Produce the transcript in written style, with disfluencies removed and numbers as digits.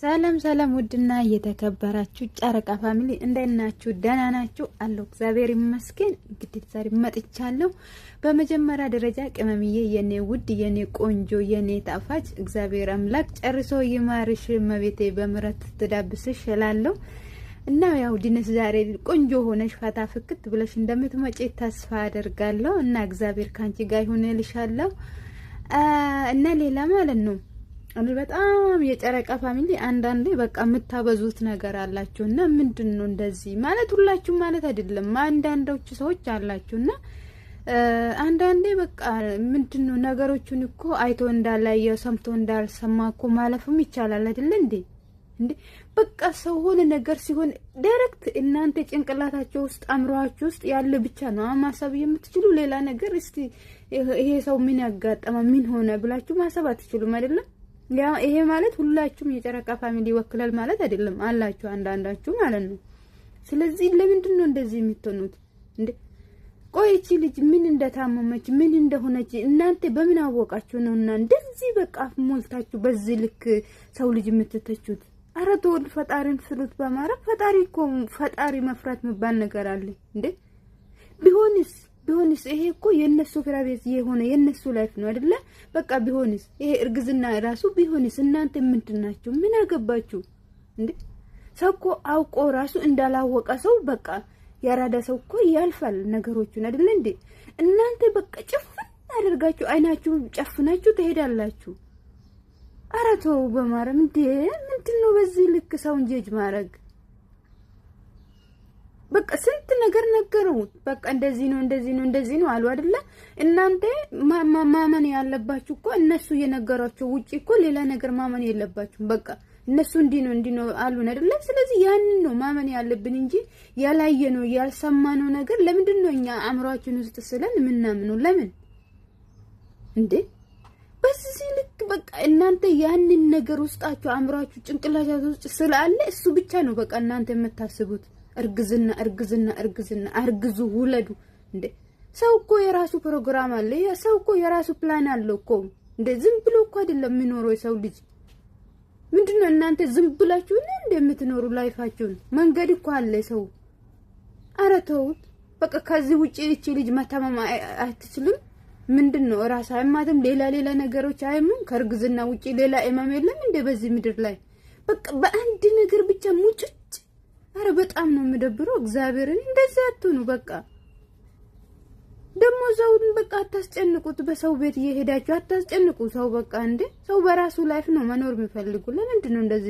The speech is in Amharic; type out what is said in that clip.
ሰላም ሰላም፣ ውድና እየተከበራችሁ ጨረቃ family እንዴት ናችሁ? ደህና ናችሁ? አለሁ፣ እግዚአብሔር ይመስገን። እንግዲህ ዛሬ መጥቻለሁ። በመጀመሪያ ደረጃ ቅመምዬ፣ የኔ ውድ፣ የኔ ቆንጆ፣ የኔ ጣፋጭ፣ እግዚአብሔር አምላክ ጨርሶ ይማርሽ፣ እመቤቴ በምሕረት ትዳብስሽ እላለሁ። እና ያው ድነሽ ዛሬ ቆንጆ ሆነሽ ፈታ ፍክት ብለሽ እንደምትመጪ ተስፋ አደርጋለሁ። እና እግዚአብሔር ካንቺ ጋር ይሁን እልሻለሁ። እና ሌላ ማለት ነው፣ እኔ በጣም የጨረቃ family አንዳንዴ በቃ የምታበዙት ነገር አላችሁ። እና ምንድን ነው እንደዚህ ማለት? ሁላችሁም ማለት አይደለም፣ አንዳንዶች ሰዎች አላችሁ። እና አንዳንዴ በቃ ምንድን ነው፣ ነገሮቹን እኮ አይቶ እንዳላየ ሰምቶ እንዳልሰማ እኮ ማለፍም ይቻላል፣ አይደለ እንዴ? እንዴ በቃ ሰው ሆነ ነገር ሲሆን direct እናንተ ጭንቅላታችሁ ውስጥ፣ አእምሯችሁ ውስጥ ያለ ብቻ ነው ማሰብ የምትችሉ። ሌላ ነገር እስቲ ይሄ ሰው ምን ያጋጠመ፣ ምን ሆነ ብላችሁ ማሰብ አትችሉም፣ አይደለም? ያ ይሄ ማለት ሁላችሁም የጨረቃ family ይወክላል ማለት አይደለም፣ አላችሁ አንዳንዳችሁ ማለት ነው። ስለዚህ ለምንድን ነው እንደዚህ የምትሆኑት እንዴ? ቆይ እቺ ልጅ ምን እንደታመመች፣ ምን እንደሆነች እናንተ በምን አወቃችሁ ነውና እንደዚህ በቃ አፍ ሞልታችሁ በዚህ ልክ ሰው ልጅ የምትተቹት? አረ ተወድ፣ ፈጣሪን ፍሩት። በማረግ ፈጣሪ እኮ፣ ፈጣሪ መፍራት የሚባል ነገር አለ እንዴ? ቢሆንስ ይሄ እኮ የነሱ private የሆነ የነሱ life ነው፣ አይደለ? በቃ ቢሆንስ፣ ይሄ እርግዝና ራሱ ቢሆንስ እናንተ ምንድን ናችሁ? ምን አገባችሁ እንዴ? ሰው እኮ አውቆ ራሱ እንዳላወቀ ሰው፣ በቃ ያራዳ ሰው እኮ ያልፋል ነገሮቹን፣ አይደለ እንዴ? እናንተ በቃ ጭፍን አድርጋችሁ አይናችሁን ጨፍናችሁ ትሄዳላችሁ። ኧረ ተው በማርያም፣ እንዴ ምንድን ነው በዚህ ልክ ሰውን ጀጅ ማድረግ? በቃ ስንት ነገር ነገረው። በቃ እንደዚህ ነው፣ እንደዚህ ነው፣ እንደዚህ ነው አሉ፣ አይደለ? እናንተ ማመን ያለባችሁ እኮ እነሱ የነገሯቸው ውጪ እኮ ሌላ ነገር ማመን የለባችሁም። በቃ እነሱ እንዲህ ነው፣ እንዲህ ነው አሉን፣ አይደለ? ስለዚህ ያንን ነው ማመን ያለብን እንጂ ያላየነው ያልሰማነው ነገር ለምንድን ነው እኛ አእምሯችን ውስጥ ስለን የምናምነው? ለምን እንዴ? በዚህ ልክ በቃ እናንተ ያንን ነገር ውስጣችሁ፣ አእምሯችሁ፣ ጭንቅላታችሁ ውስጥ ስላለ እሱ ብቻ ነው በቃ እናንተ የምታስቡት። እርግዝና፣ እርግዝና፣ እርግዝና፣ አርግዙ፣ ውለዱ። እንዴ ሰው እኮ የራሱ ፕሮግራም አለ። ሰው እኮ የራሱ ፕላን አለው እኮ። እንዴ ዝም ብሎ እኮ አይደለም የሚኖረው የሰው ልጅ። ምንድነው እናንተ ዝም ብላችሁ ነው እንደምትኖሩ life ኣችሁን? መንገድ እኮ አለ ሰው። ኧረ ተውት በቃ። ከዚህ ውጪ እቺ ልጅ መታመም አትችልም። ምንድን ነው፣ እራስ አይማትም፣ ሌላ ሌላ ነገሮች አይሙም። ከእርግዝና ውጪ ሌላ ህመም የለም እንደ በዚህ ምድር ላይ? በቃ በአንድ ነገር ብቻ ሙጭጭ። አረ በጣም ነው የሚደብረው። እግዚአብሔርን እንደዚህ አትሆኑ። በቃ ደግሞ ሰውን በቃ አታስጨንቁት። በሰው ቤት እየሄዳችሁ አታስጨንቁ። ሰው በቃ እንዴ ሰው በራሱ life ነው መኖር የሚፈልጉ። ለምንድን ነው እንደዚህ?